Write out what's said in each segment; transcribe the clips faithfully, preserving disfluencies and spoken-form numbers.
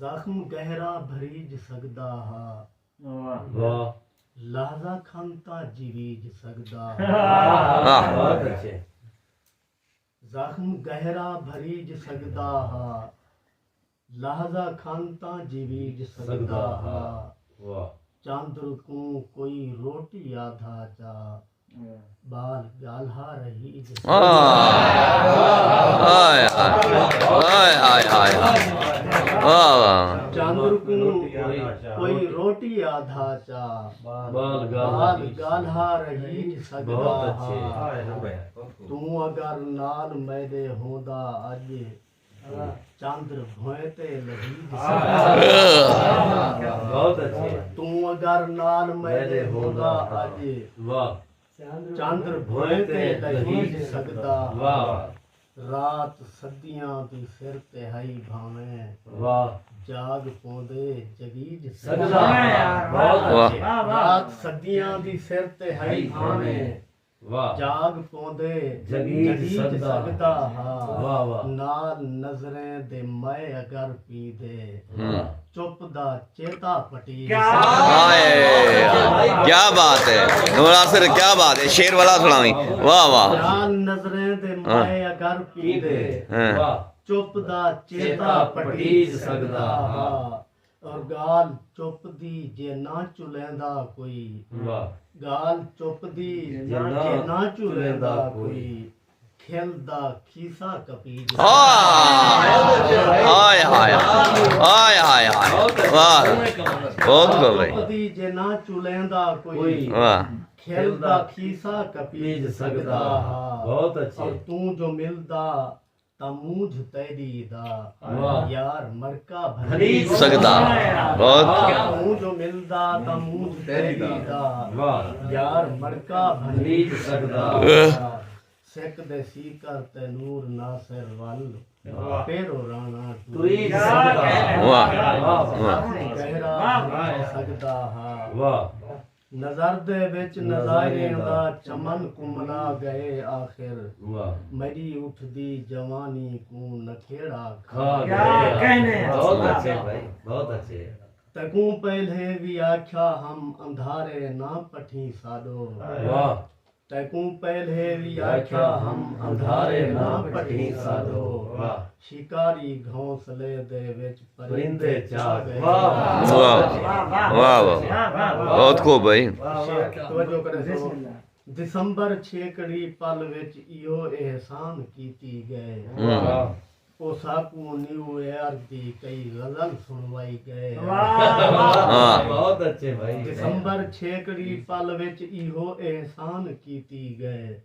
زخم گہرا بھریج سڳدا ہا، واہ۔ لحظہ کھن تاں جیویج سڳدا ہا۔ واہ، بہت اچھے۔ زخم گہرا بھریج سڳدا ہا، لحظہ کھن تاں جیویج سڳدا ہا۔ واہ۔ چندر کوں کوئی روٹی آدھا چا، ٻال ڳالھا رہیج سڳدا ہا۔ ہائے ہائے ہائے ہائے ہائے ہائے۔ واہ واہ۔ چندر کوں کوئی روٹی آدھا چا، بال ٻال گال ڳالھا رہیج سڳدا بہت اچھے۔ ہا۔ توں اگر نال میݙے ہوندا اڄ، چندر بھوئیں تے لہیج سڳدا ہا۔ بہت اچھے۔ توں اگر نال میݙے ہوندا اڄ، واہ۔ چندر بھوئیں تے لہیج سڳدا ہا۔ واہ۔ رات صدیاں دی سر تے ہئی بھانویں، واہ۔ جاگ پوندے جگیج سڳدا ہا۔ بہت واہ۔ اچھے۔ رات صدیاں دی سر تے ہئی بھانویں، واہ۔ جاگ پوندے جگیج جگیج سڳدا۔ سڳدا ہا۔ واہ، واہ۔ نال نظریں دے مئے اگر پیندے، ہوں۔ چپ دا چیتا پٹیج کیا سڳدا ہا۔ ہائے، کیا بات ہے۔ نور ناصر، کیا بات ہے، شعر والا سناویں۔ واہ واہ۔ نال نظریں دے مئے اگر پیندے، ہاں۔ واہ۔ چپ دا چیتا پٹیج سڳدا ہا۔ اور ڳالھ چپ دی جے نہ چلیندا کوئی، واہ۔ ڳالھ چپ دی جے نہ جے نہ چلیندا کوئی، کھل دا کھیسا کپیج ہائے ہائے ہائے ہائے ہائے۔ واہ، بہت خوب بھائی۔ چپ دی جے نہ چلیندا کوئی، کوئی واہ۔ کھل دا کھیسا کپیج سڳدا ہا۔ بہت اچھے۔ اور توں جو ملدا تاں مونجھ تیݙی دا، واہ۔ یار مڑکا بھریج سڳدا۔ بہت۔ توں جو ملدا تاں مونجھ تیݙی دا، واہ۔ یار مڑکا بھریج بھریج سڳدا۔ سڳدا۔ سک دے سیکر تے نور ناصر ول، واہ۔ پیرو رانا تریج سڳدا۔ واہ۔ واہ۔ گہرا بھریج سڳدا ہا۔ واہ۔ نظر دے وچ نظائریں دا چمن کملا ڳئے آخر، واہ۔ میݙی اٹھدی جوانی کوں نکھیڑا کھا کھا گئے۔ کہنے۔ بہت اچھے بھائی، بہت اچھے۔ تیکوں پہلے وی آکھیا ہم اندھارے نہ پٹھیں ساݙو، واہ۔ تیکوں پہلے وی آکھیا ہم اندھارے نہ پٹھیں ساݙو۔ واہ۔ شکاری گھونسلے دے وچ پرندے پرندے چا چاگ۔ ڳئے۔ واہ۔ واہ واہ واہ۔ بہت خوب بھائی۔ توجہ کرے سو۔ دسمبر چھیکڑی پل وچ ایہو احسان کیتی ڳئے۔ ہوں۔ واہ۔ او ساکوں نیو ایئر دی کئی غزل سݨوائی ڳئے۔ واہ۔ ہاں۔ بہت اچھے بھائی۔ دسمبر چھیکڑی پل وچ ایہو احسان کیتی ڳئے۔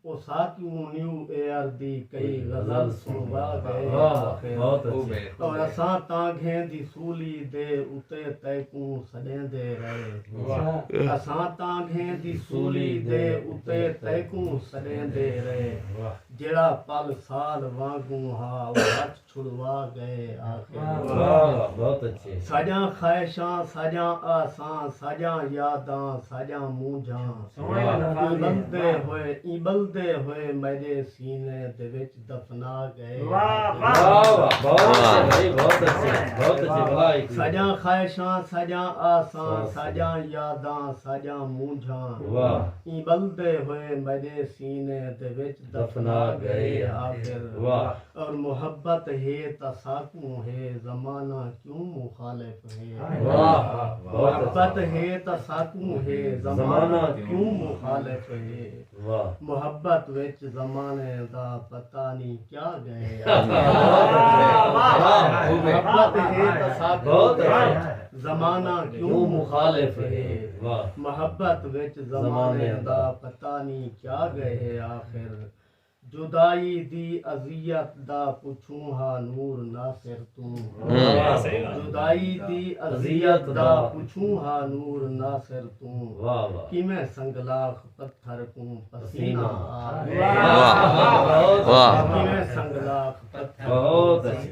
او ساکوں نیو ایئر دی کئی غزل سݨوا ڳئے۔ واہ، آخر بہت اچھے۔ اور اساں تانگھیں دی سولی دے اتے تیکوں سݙیندے رہے۔ واہ۔ اساں تانگھیں دی سولی دے اتے تیکوں سݙیندے رہے۔ واہ۔ جیڑھا پل سال وانگوں ہا، او ہتھ چھڑوا ڳئے آخر۔ واہ، واہ، بہت اچھے۔ ساݙیاں خواہشاں، ساݙیاں آساں، ساݙیاں یاداں، ساݙیاں مونجھاں، سوہݨے واہ۔ لفظ ایں ٻلدے ہوئے، ایں ٻلدے ہوئے میݙے سینے دے وچ دفنا ڳئے۔ واہ، واہ، واہ، بہت اچھے بھائی، بہت اچھے، بہت اچھے، واہ۔ ساݙیاں خواہشاں، ساݙیاں آساں، ساݙیاں ساݙیاں یاداں، ساݙیاں مونجھاں، واہ۔ ایں ٻلدے ہوئے میݙے سینے دے وچ دفنا ڳئے آخر۔ واہ۔ اور محبت ہے تاں ساکوں ہے، زمانہ کیوں مخالف ہے۔ واہ، بہت اچھا۔ محبت ہے تاں ساکوں ہے، زمانہ کیوں مخالف ہے۔ واہ۔ محبت وچ زمانے دا پتہ نہیں کیا ڳئے۔ واہ، واہ، واہ۔ محبت ہے تاں ساکوں بہت ہے، اچھا۔ زمانہ کیوں مخالف ہے۔ واہ۔ محبت وچ زمانے دا پتہ نہیں کیا ڳئے آخر۔ جدائی دی اذیت دا پچھوں ہا نور ناصر توں۔ ہوں۔ جدائی دی اذیت دا پچھوں ہا نور ناصر توں۔ واہ، واہ۔ کیویں سنگلاخ پتھر کوں پسینہ آ واہ۔ واہ۔ کیویں سنگلاخ پتھر بہت اچھا۔